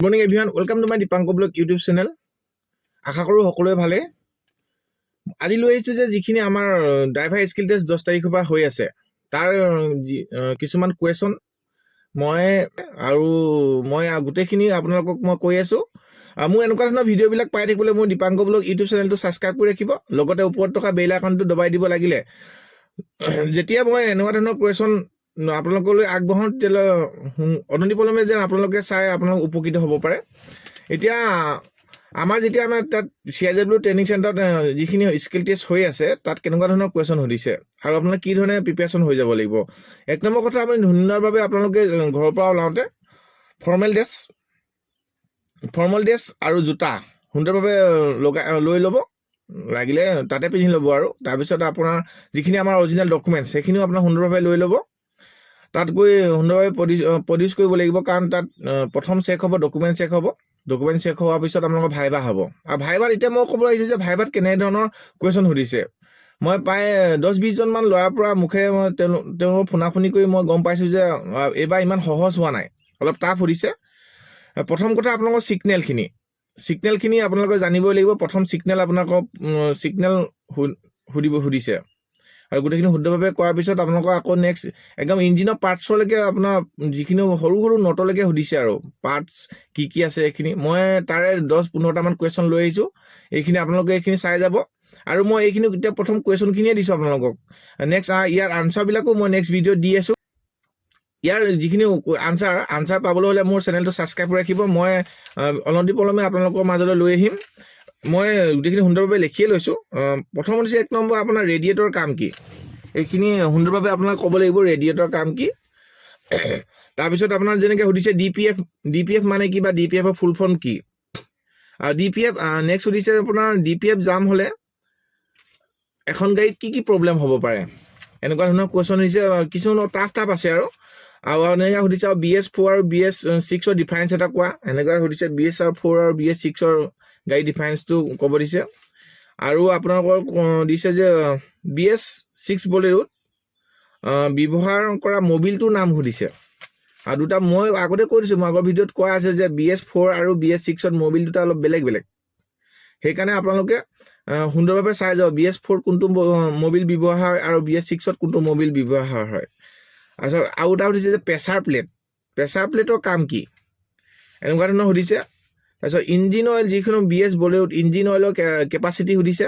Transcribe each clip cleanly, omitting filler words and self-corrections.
Morning everyone, welcome to my Dipankar Blog YouTube channel. আশা কৰোঁ সকলোৱে ভালে। আজি লৈ আহিছোঁ যে যিখিনি আমাৰ ড্ৰাইভাৰ স্কিল টেষ্ট 10 তাৰিখৰ পৰা হৈ আছে, তাৰ কিছুমান কুৱেশ্যন মই আৰু মই গোটেইখিনি আপোনালোকক মই কৈ আছোঁ। আৰু মোৰ এনেকুৱা ধৰণৰ ভিডিঅ'বিলাক পাই থাকিবলৈ মোৰ দীপাংকৰ ব্লগ ইউটিউব চেনেলটো ছাবস্ক্ৰাইব কৰি ৰাখিব, লগতে ওপৰত থকা বেল আইকনটো দবাই দিব লাগিলে। যেতিয়া মই এনেকুৱা ধৰণৰ কুৱেশ্যন আপোনালোকলৈ আগবঢ়াওঁ, তেতিয়াহ'লে অনতিপলমে যেন আপোনালোকে চাই আপোনালোক উপকৃত হ'ব পাৰে। এতিয়া আমাৰ যেতিয়া আমাৰ তাত চিআইডব্লিউ ট্ৰেইনিং চেণ্টাৰত যিখিনি স্কিল টেষ্ট হৈ আছে, তাত কেনেকুৱা ধৰণৰ কুৱেশ্যন সুধিছে আৰু আপোনালোকে কি ধৰণে প্ৰিপেৰেশ্যন হৈ যাব লাগিব। এক নম্বৰ কথা, আপুনি সুন্দৰভাৱে আপোনালোকে ঘৰৰ পৰা ওলাওঁতে ফৰ্মেল ড্ৰেছ আৰু জোতা সুন্দৰভাৱে লগাই লৈ ল'ব, লাগিলে তাতে পিন্ধি ল'ব। আৰু তাৰপিছত আপোনাৰ যিখিনি আমাৰ অৰিজিনেল ডকুমেণ্টছ, সেইখিনিও আপোনাৰ সুন্দৰভাৱে লৈ ল'ব। তাত গৈ সুন্দৰভাৱে প্ৰডিউচ কৰিব লাগিব, কাৰণ তাত প্ৰথম চেক হ'ব, ডকুমেণ্ট চেক হ'ব। ডকুমেণ্ট চেক হোৱাৰ পিছত আপোনালোকৰ ভাইবা হ'ব। আৰু ভাইবাত এতিয়া মই ক'ব আহিছোঁ যে ভাইবাত কেনেধৰণৰ কুৱেশ্যন সুধিছে। মই প্ৰায় 10-20জনমান ল'ৰাৰ পৰা মুখেৰে মই তেওঁলোকক ফোনা-ফোনি কৰি মই গম পাইছোঁ যে এইবাৰ ইমান সহজ হোৱা নাই, অলপ টাফ সুধিছে। প্ৰথম কথা, আপোনালোকৰ ছিগনেলখিনি আপোনালোকে জানিবই লাগিব। প্ৰথম ছিগনেল, আপোনালোকক ছিগনেল সুধিছে আৰু গোটেইখিনি শুদ্ধভাৱে কৰাৰ পিছত আপোনালোকৰ আকৌ নেক্সট একদম ইঞ্জিনৰ পাৰ্টছলৈকে, আপোনাৰ যিখিনি সৰু সৰু নটলৈকে সুধিছে আৰু পাৰ্টছ কি কি আছে এইখিনি। মই তাৰে 10-15টামান কুৱেশ্যন লৈ আহিছোঁ। এইখিনি আপোনালোকে এইখিনি চাই যাব। আৰু মই এইখিনি এতিয়া প্ৰথম কুৱেশ্যনখিনিয়ে দিছোঁ আপোনালোকক। নেক্সট ইয়াৰ আনচাৰবিলাকো মই নেক্সট ভিডিঅ'ত দি আছোঁ। ইয়াৰ যিখিনি আনচাৰ পাবলৈ হ'লে মোৰ চেনেলটো ছাবস্ক্ৰাইব কৰি ৰাখিব। মই অনতিপলমে আপোনালোকৰ মাজলৈ লৈ আহিম। মই গোটেইখিনি সুন্দৰভাৱে লিখিয়ে লৈছোঁ। প্ৰথম হৈছে এক নম্বৰ, আপোনাৰ ৰেডিয়েটৰ কাম কি? এইখিনি সুন্দৰভাৱে আপোনাক ক'ব লাগিব, ৰেডিয়েটৰ কাম কি। তাৰপিছত আপোনাৰ যেনেকৈ সুধিছে ডিপিএফ, ডিপিএফ মানে কি বা ডিপিএফৰ ফুল ফৰ্ম কি? আৰু ডিপিএফ নেক্সট সুধিছে আপোনাৰ ডিপিএফ জাম হ'লে এখন গাড়ীত কি কি প্ৰব্লেম হ'ব পাৰে, এনেকুৱা ধৰণৰ কুৱেশ্যন সুধিছে। কিছুমান টাফ টাফ আছে। আৰু আৰু এনেকৈ সুধিছে, আৰু বিএছ 4 আৰু বিএছ 6ৰ ডিফাৰেঞ্চ এটা কোৱা, এনেকুৱা সুধিছে। বিএছ 4 আৰু বিএছ 6ৰ গাড়ী ডিফাৰেঞ্চটো ক'ব দিছে। আৰু আপোনালোকৰ দিছে যে বিএছ 6 বলেৰোত ব্যৱহাৰ কৰা মবিলটোৰ নাম সুধিছে। আৰু দুটা মই আগতে কৈ দিছোঁ, মই আগৰ ভিডিঅ'ত কোৱা আছে যে বিএছ 4 আৰু বিএছ 6ত মবিল দুটা অলপ বেলেগ বেলেগ। সেইকাৰণে আপোনালোকে সুন্দৰভাৱে চাই যাব, বিএছ 4 কোনটো মবিল ব্যৱহাৰ হয় আৰু বিএছ 6ত কোনটো মবিল ব্যৱহাৰ হয়। তাৰপিছত আৰু এটা সুধিছে যে প্ৰেছাৰ প্লেট, প্ৰেছাৰ প্লেটৰ কাম কি, এনেকুৱা ধৰণৰ সুধিছে। তাৰপিছত ইঞ্জিন অইল, যিকোনো বিএছ বলেৰোত ইঞ্জিন অইলৰ কেপাচিটি সুধিছে।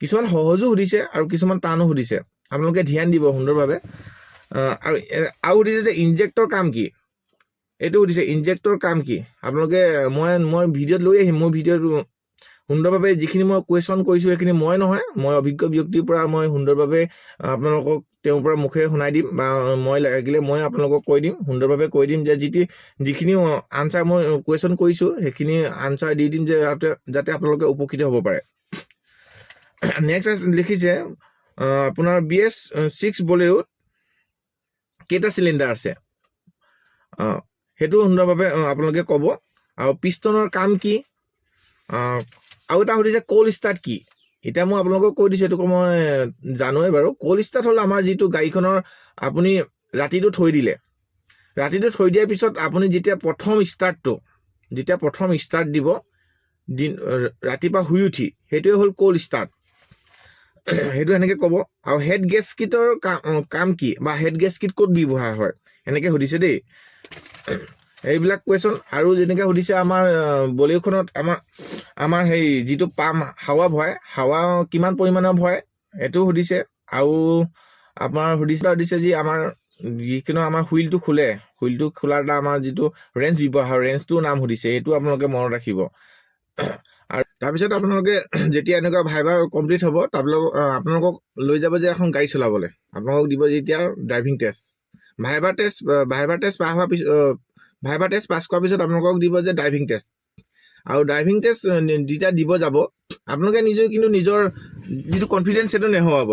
কিছুমান সহজো সুধিছে আৰু কিছুমান টানো সুধিছে, আপোনালোকে ধ্যান দিব সুন্দৰভাৱে। আৰু সুধিছে যে ইনজেক্টৰ কাম কি, এইটো সুধিছে, ইনজেক্টৰ কাম কি। আপোনালোকে মই মই ভিডিঅ'ত লৈ আহিম। মোৰ ভিডিঅ'ত সুন্দৰভাৱে যিখিনি মই কুৱেশ্যন কৰিছোঁ, সেইখিনি মই নহয়, মই অভিজ্ঞ ব্যক্তিৰ পৰা মই সুন্দৰভাৱে আপোনালোকক তেওঁৰ পৰা মুখেৰে শুনাই দিম বা মই লাগিলে মই আপোনালোকক কৈ দিম, সুন্দৰভাৱে কৈ দিম যে যিখিনি আনচাৰ মই কুৱেশ্যন কৰিছোঁ, সেইখিনি আনচাৰ দি দিম যে যাতে আপোনালোকে উপকৃত হ'ব পাৰে। নেক্সট লিখিছে আপোনাৰ বিএছ 6 বলেৰোত কেইটা চিলিণ্ডাৰ আছে, সেইটো সুন্দৰভাৱে আপোনালোকে ক'ব। আৰু পিষ্টনৰ কাম কি? আৰু এটা সুধিছে ক'ল্ড ষ্টাৰ্ট কি। এতিয়া মই আপোনালোকক কৈ দিছোঁ, এইটো মই জানোৱেই বাৰু। ক'ল্ড ষ্টাৰ্ট হ'ল আমাৰ যিটো গাড়ীখনৰ আপুনি ৰাতিটো থৈ দিলে, ৰাতিটো থৈ দিয়াৰ পিছত আপুনি যেতিয়া প্ৰথম ষ্টাৰ্ট দিব দিন ৰাতিপুৱা শুই উঠি, সেইটোৱে হ'ল ক'ল্ড ষ্টাৰ্ট। সেইটো এনেকৈ ক'ব। আৰু হেড গেছকিটৰ কাম কি বা হেড গেছকিট ক'ত ব্যৱহাৰ হয়, এনেকৈ সুধিছে দেই এইবিলাক কুৱেশ্যন। আৰু যেনেকৈ সুধিছে আমাৰ বলেৰোখনত আমাৰ আমাৰ সেই যিটো পাম্প হাৱা ভৰাই, হাৱা কিমান পৰিমাণৰ ভৰাই, এইটো সুধিছে। আৰু আপোনাৰ সুধিছে যে আমাৰ যিকোনো আমাৰ হুইলটো খোলে, হুইলটো খোলাৰ এটা আমাৰ যিটো ৰেঞ্চ ব্যৱহাৰ, ৰেঞ্চটোৰ নাম সুধিছে। এইটো আপোনালোকে মনত ৰাখিব। আৰু তাৰপিছত আপোনালোকে যেতিয়া এনেকুৱা ভাইভা কমপ্লিট হ'ব, তাৰপিছত আপোনালোকক লৈ যাব যে এখন গাড়ী চলাবলৈ আপোনালোকক দিব যেতিয়া driving test, viva test পাছ হোৱাৰ পিছত, ভাইভা টেষ্ট পাছ কৰাৰ পিছত আপোনালোকক দিব যে ড্ৰাইভিং টেষ্ট। আৰু ড্ৰাইভিং টেষ্ট যেতিয়া দিব যাব আপোনালোকে, নিজে কিন্তু নিজৰ যিটো কনফিডেঞ্চ, সেইটো নেহেৰুৱাব।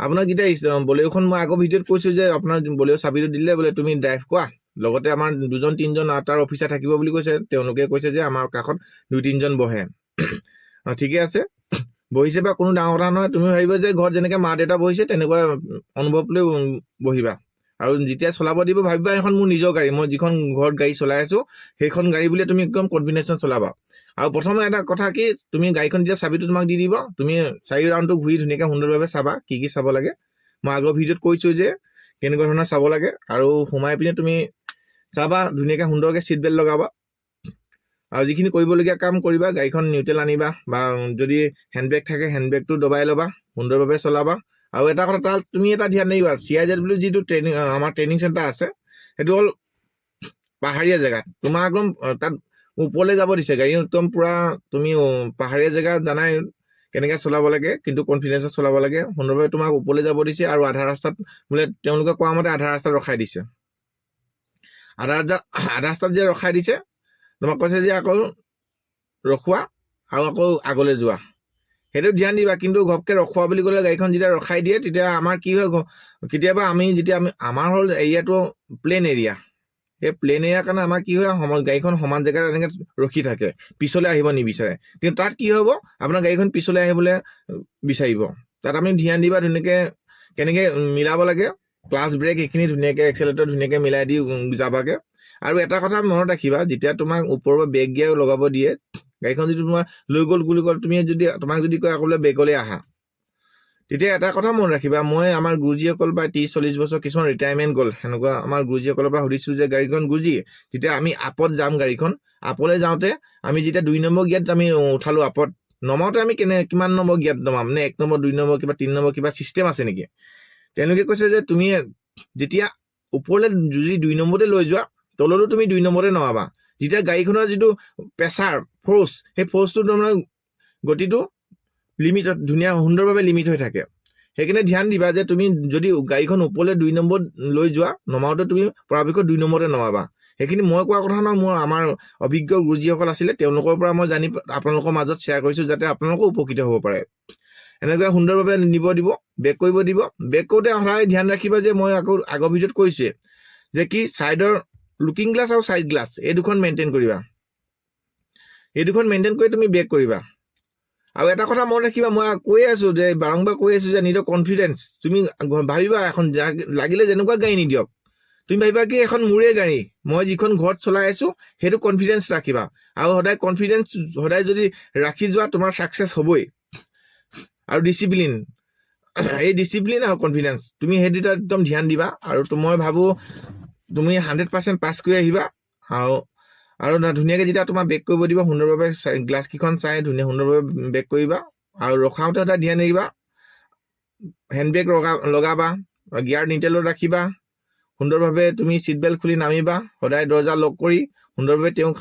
আপোনাক যেতিয়া বলেৰোখন, মই আগৰ ভিডিঅ'ত কৈছোঁ যে আপোনাৰ বলেৰো চাবিটো দিলে বোলে তুমি ড্ৰাইভ কৰা, লগতে আমাৰ দুজন তিনিজন তাৰ অফিচাৰ থাকিব বুলি কৈছে। তেওঁলোকে কৈছে যে আমাৰ কাষত দুই তিনিজন বহে। অঁ, ঠিকে আছে, বহিছে বা কোনো ডাঙৰ কথা নহয়। তুমি ভাবিবা যে ঘৰত যেনেকৈ মা দেউতা বহিছে, তেনেকুৱা অনুভৱ লৈ বহিবা। আৰু আৰু যেতিয়া চলাব দিব, ভাবিবা এখন মোৰ নিজৰ গাড়ী, মই যিখন ঘৰত গাড়ী চলাই আছোঁ সেইখন গাড়ী বুলিয়ে তুমি একদম কনফিডেঞ্চত চলাবা। আৰু প্ৰথমে এটা কথা কি, তুমি গাড়ীখন যেতিয়া চাবিটো তোমাক দি দিব, তুমি চাৰি ৰাউণ্ডটো ঘূৰি ধুনীয়াকৈ সুন্দৰভাৱে চাবা কি কি চাব লাগে। মই আগৰ ভিডিঅ'ত কৈছোঁ যে কেনেকুৱা ধৰণৰ চাব লাগে। আৰু সোমাই পিনে তুমি চাবা, ধুনীয়াকৈ সুন্দৰকৈ ছিট বেল্ট লগাবা আৰু যিখিনি কৰিবলগীয়া কাম কৰিবা। গাড়ীখন নিউট্ৰেল আনিবা বা যদি হেণ্ডব্ৰেক থাকে হেণ্ডব্ৰেকটো দবাই ল'বা, সুন্দৰভাৱে চলাবা। আৰু এটা কথা তাত তুমি এটা ধ্যান দিবা, চিআইজেড বুলি যিটো ট্ৰেইনিং, আমাৰ ট্ৰেইনিং চেণ্টাৰ আছে, সেইটো হ'ল পাহাৰীয়া জেগাত। তোমাৰ একদম তাত ওপৰলৈ যাব দিছে গাড়ী, একদম পূৰা তুমি পাহাৰীয়া জেগাত জানাই কেনেকৈ চলাব লাগে, কিন্তু কনফিডেঞ্চত চলাব লাগে। সুন্দৰভাৱে তোমাক ওপৰলৈ যাব দিছে আৰু আধা ৰাস্তাত বোলে তেওঁলোকে কোৱা মতে আধা ৰাস্তাত ৰখাই দিছে। আধা ৰাস্তাত যে ৰখাই দিছে, তোমাক কৈছে যে আকৌ ৰখোৱা আৰু আকৌ আগলৈ যোৱা, সেইটো ধ্যান দিবা। কিন্তু ঘপকৈ ৰখোৱা বুলি ক'লে গাড়ীখন যেতিয়া ৰখাই দিয়ে, তেতিয়া আমাৰ কি হয়, কেতিয়াবা আমি যেতিয়া আমি আমাৰ হ'ল এৰিয়াটো প্লেইন এৰিয়া, সেই প্লেইন এৰিয়াৰ কাৰণে আমাৰ কি হয়, গাড়ীখন সমান জেগাত এনেকৈ ৰখি থাকে, পিছলৈ আহিব নিবিচাৰে। কিন্তু তাত কি হ'ব, আপোনাৰ গাড়ীখন পিছলৈ আহিবলৈ বিচাৰিব। তাত আমি ধ্যান দিবা, ধুনীয়াকৈ কেনেকৈ মিলাব লাগে, ক্লাছ, ব্ৰেক সেইখিনি ধুনীয়াকৈ, এক্সেলেটৰ ধুনীয়াকৈ মিলাই দি যাবাগৈ। আৰু এটা কথা মনত ৰাখিবা, যেতিয়া তোমাক ওপৰৰ পৰা বেক গিয়াৰ লগাব দিয়ে, গাড়ীখন যদি তোমাৰ লৈ গ'ল বুলি ক'লে, তুমি যদি তোমাক যদি কয় আকৌ বোলে বেকলৈ আহা, তেতিয়া এটা কথা মনত ৰাখিবা। মই আমাৰ গুৰুজীসকল প্ৰায় 30-40 বছৰ, কিছুমান ৰিটায়াৰমেণ্ট গ'ল, সেনেকুৱা আমাৰ গুৰুজীসকলৰ পৰা সুধিছিলোঁ যে গাড়ীখন গুৰুজী, যেতিয়া আমি আপত যাম, গাড়ীখন আপলৈ যাওঁতে আমি যেতিয়া 2 নম্বৰ গিয়াত আমি উঠালোঁ, আপত নমাওঁতে আমি কিমান নম্বৰ গিয়াত নমাম, নে 1 নম্বৰ, 2 নম্বৰ, কিবা 3 নম্বৰ কিবা ছিষ্টেম আছে নেকি? তেওঁলোকে কৈছে যে তুমি যেতিয়া ওপৰলৈ যদি 2 নম্বৰতে লৈ যোৱা, তলতো তুমি 2 নম্বৰতে নমাবা। যেতিয়া গাড়ীখনৰ যিটো প্ৰেছাৰ, ফ'ৰ্চ, সেই ফ'ৰ্চটো তাৰমানে গতিটো লিমিটত ধুনীয়া সুন্দৰভাৱে লিমিট হৈ থাকে। সেইকাৰণে ধ্যান দিবা যে তুমি যদি গাড়ীখন ওপৰলৈ 2 নম্বৰত লৈ যোৱা, নমাওঁতে তুমি পৰাপক্ষত 2 নম্বৰতে নমাবা। সেইখিনি মই কোৱা কথা নহয়, মোৰ আমাৰ অভিজ্ঞ গুৰুজীসকল আছিলে, তেওঁলোকৰ পৰা মই জানি আপোনালোকৰ মাজত শ্বেয়াৰ কৰিছোঁ যাতে আপোনালোকো উপকৃত হ'ব পাৰে। এনেকৈ সুন্দৰভাৱে নিব দিব, বেক কৰিব দিব। বেক কৰোঁতে সদায় ধ্যান ৰাখিবা যে মই আকৌ আগৰ ভিডিঅ'ত কৈছোঁৱে যে কি ছাইডৰ লুকিং গ্লাছ আৰু ছাইড গ্লাছ এই দুখন মেইনটেইন কৰিবা। এই দুখন মেইনটেইন কৰি তুমি বেক কৰিবা। আৰু এটা কথা মনত ৰাখিবা, মই কৈয়ে আছোঁ যে বাৰম্বাৰ কৈ আছোঁ যে নিজৰ কনফিডেঞ্চ তুমি ভাবিবা, এখন লাগিলে যেনেকুৱা গাড়ী নিদিয়ক, তুমি ভাবিবা কি এখন মোৰে গাড়ী, মই যিখন ঘৰত চলাই আছোঁ, সেইটো কনফিডেঞ্চ ৰাখিবা। আৰু সদায় কনফিডেঞ্চ সদায় যদি ৰাখি যোৱা, তোমাৰ ছাকচেছ হ'বই। আৰু ডিচিপ্লিন, এই ডিচিপ্লিন আৰু কনফিডেঞ্চ তুমি সেই দুটা একদম ধ্যান দিবা। আৰু মই ভাবোঁ তুমি 100% পাছ কৰি আহিবা। আৰু আৰু ধুনীয়াকৈ যেতিয়া তোমাৰ বেক কৰিব দিব, সুন্দৰভাৱে গ্লাছকেইখন চাই ধুনীয়া সুন্দৰভাৱে বেক কৰিবা। আৰু ৰখাওঁতে সদায় ধ্যান ৰাখিবা, হেণ্ডব্ৰেক লগাবা, গিয়াৰ নিউট্ৰেলত ৰাখিবা, সুন্দৰভাৱে তুমি ছিট বেল্ট খুলি নামিবা, সদায় দৰ্জা লক কৰি সুন্দৰভাৱে তেওঁক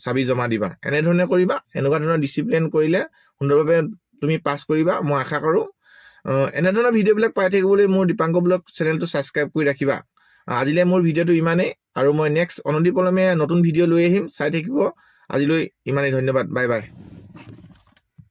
চাবি জমা দিবা। এনেধৰণে কৰিবা। এনেকুৱা ধৰণৰ ডিচিপ্লিন কৰিলে সুন্দৰভাৱে তুমি পাছ কৰিবা, মই আশা কৰোঁ। এনেধৰণৰ ভিডিঅ'বিলাক পাই থাকিবলৈ মোৰ দীপাংকৰ ব্লগ চেনেলটো ছাবস্ক্ৰাইব কৰি ৰাখিবা। আজিলৈ মোৰ ভিডিঅ'টো ইমানেই আৰু মই নেক্সট অনতিপলমে নতুন ভিডিঅ' লৈ আহিম, চাই থাকিব। আজিলৈ ইমানেই, ধন্যবাদ, বাই বাই।